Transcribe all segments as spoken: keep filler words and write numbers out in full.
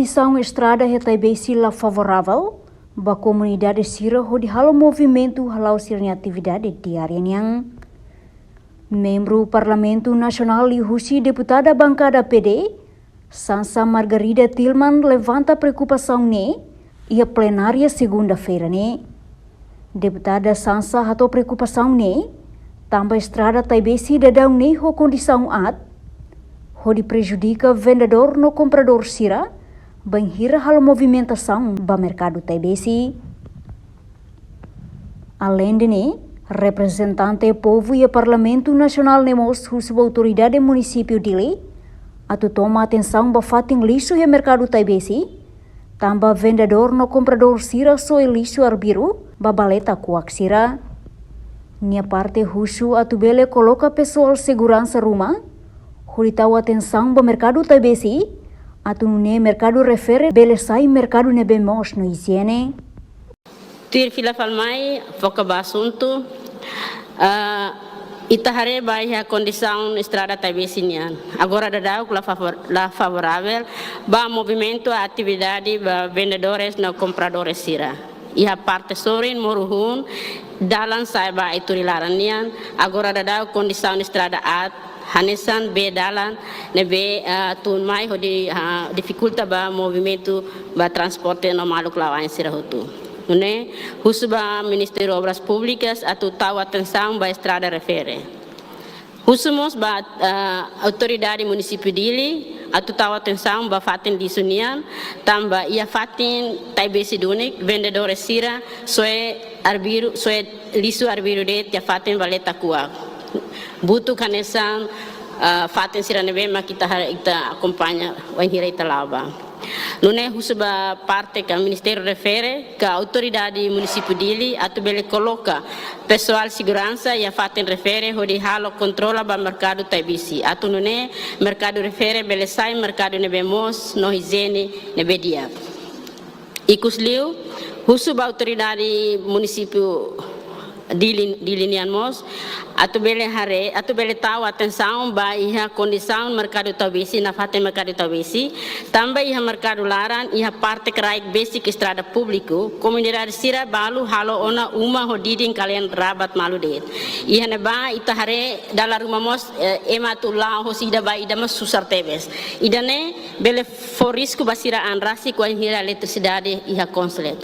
Kondisaun estrada iha Taibesi la favoravel ba komunidade sira hodi halo movimentu hala'o sira-nia atividade diária nian. Membru Parlamentu Nasionál liuhusi deputada bankada P D, Sansa Margarida Tilman levanta preokupasaun ne'e iha plenária segunda-feira ne'e. Deputada Sansa hato'o preokupasaun ne'e tanba estrada Taibesi daudaun ne'e ho kondisaun aat, hodi prejudika vendedór no kompradór sira bainhira halo movimentasaun ba merkadu Taibesi. Aleinde ne'e, reprezentante povu iha Parlamentu Nasionál ne'e mós husu ba autoridade munisípiu Dili atu toma atensaun ba fatin lixu iha merkadu Taibesi, tanba vendedór no kompradór sira soe lixu arbiru ba baleta kuak sira. Nia parte husu atu bele koloka pesoál seguransa ruma hodi tau atensaun ba merkadu Taibesi, atu nune'e merkadu refere bele sai merkadu ne'ebé moos no ijiene. Tuir fila fali mai, foka ba asuntu, ah, ita haree ba iha kondisaun estrada Taibesi nian. Agora daudauk la favor-, la favoravel ba movimentu atividade ba vendedores no kompradores sira. Iha parte sorin moru hun, dalan sa'e ba Aituri laran nian. Agora daudauk kondisaun estrada aat, hanesan bee dalan ne'ebé, ah, tun mai hodi, ah, difikulta ba movimentu ba transporte no maluk la'o ain sira hotu. Nune'e husu ba Ministériu Obras Públikas atu tau atensaun ba estrada refere. Husu mós ba, ah, autoridade munisípiu Dili atu tau atensaun ba fatin lixu nian, tanba iha fatin Taibesi duni, vendedores sira soe arbiru, soe lixu arbiru de'it iha fatin baleta kuak. Butuk hanesan, ah, fatin sira ne'ebé mak ita haree, ita akompaña wainhira ita la'o ba. Nune'e husu ba parte ka ministériu refere ka autoridade munisípiu Dili atu bele koloka pesoál seguransa iha fatin refere hodi halo kontrola ba merkadu Taibesi. Atu nune'e merkadu refere bele sai merkadu ne'ebé moos no ijiene ne'ebé di'ak. Ikusliu, husu ba autoridade munisípiu Dili, Dili nian mós, atu bele haree, atu bele tau atensaun ba iha kondisaun merkadu Taibesi, nafatin merkadu Taibesi, tanba iha merkadu laran, iha parte kraik besik estrada públiku, komunidade sira balu halo ona uma ho didin kalen rabat malu de'it. Iha ne'ebá ita haree dala ruma mós, eh, ema atu la'o hosi ida ba ida mós susar tebes. Ida-ne'e bele fó risku ba sira an rasik wainhira eletrisidade iha konslet.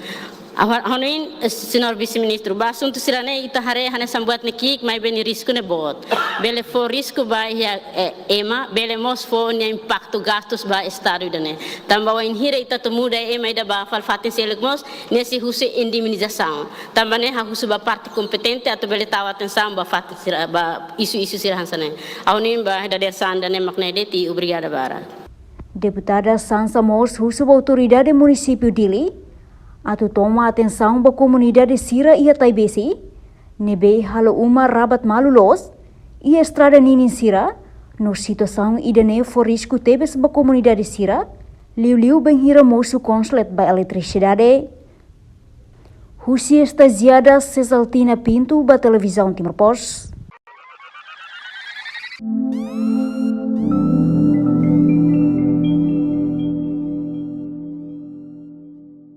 Ha'u hanoin, eh, señór vise-ministru, ba asuntu sira-ne'e ita haree hanesan buat ne'e ki'ik, maibé nia risku ne'e boot. Bele fó risku ba iha, eh, ema, bele mós fó nia impaktu gastus ba estadu ida-ne'e. Tanba wainhira ita atu muda ema ida ba fali fatin seluk mós, nia sei husu indemnizasaun. Tanba ne'e ha'u husu ba parte kompetente atu bele tau atensaun ba fatin sira, ba isu-isu sira hanesan ne'e. Ha'u hanoin ba dadeer-saan ida-ne'e mak ne'e de'it, obrigada barak. Deputada Sansa mós husu ba autoridade munisípiu Dili atu toma atensaun ba komunidade sira iha Taibesi ne'ebé halo uma rabat malu loos iha estrada ninin sira, no situasaun ida-ne'e fó risku tebes ba komunidade sira, liuliu bainhira mosu konslet ba eletrisidade. Husi estajiada Cesaltina Pinto ba Televizaun Timor Post.